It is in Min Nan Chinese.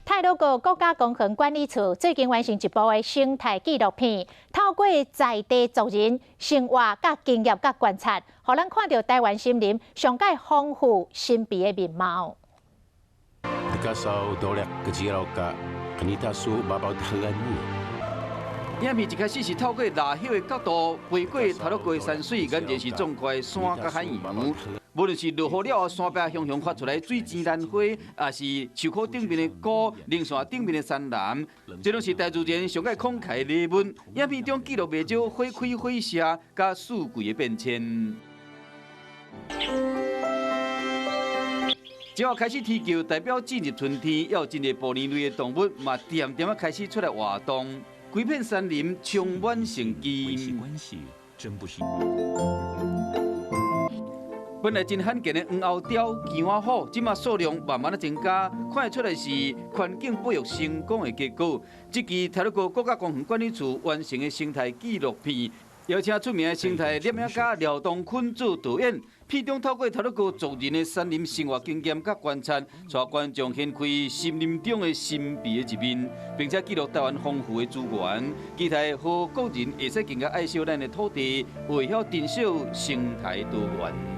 太魯閣國家公園管理處最近完成一部的生態紀錄片，透過在地族人生活、佮經驗、佮觀察，予咱看著台灣森林上蓋豐富神秘的面貌。 影片一開始是透過蠟葉的角度飛過太魯閣的山水，眼前是壯闊的山佮海洋。無論是落雨了後，山壁雄雄發出來水晶蘭花，抑是樹箍頂面的菇、靈線頂面的山蘭，這攏是大自然上蓋慷慨的禮物。影片中記錄袂少花開花謝佮四季的變遷。這下開始啼叫，代表進入春天，猶有真濟哺乳類的動物嘛，漸漸仔開始出來活動，規片山林充滿生機。本來真罕見的黃喉貂、鉗仔虎，這馬數量慢慢仔增加，看得出來是環境保育成功的結果。這期太魯閣國家公園管理處完成的生態紀錄片，邀請出名的生態攝影家廖東坤做導演，片中透過太魯閣族人的山林生活經驗佮觀察，帶觀眾掀開森林中的神秘的一面，並且記錄台灣豐富的資源，期待予國人會使更加愛惜咱的土地，會曉珍惜生態多元。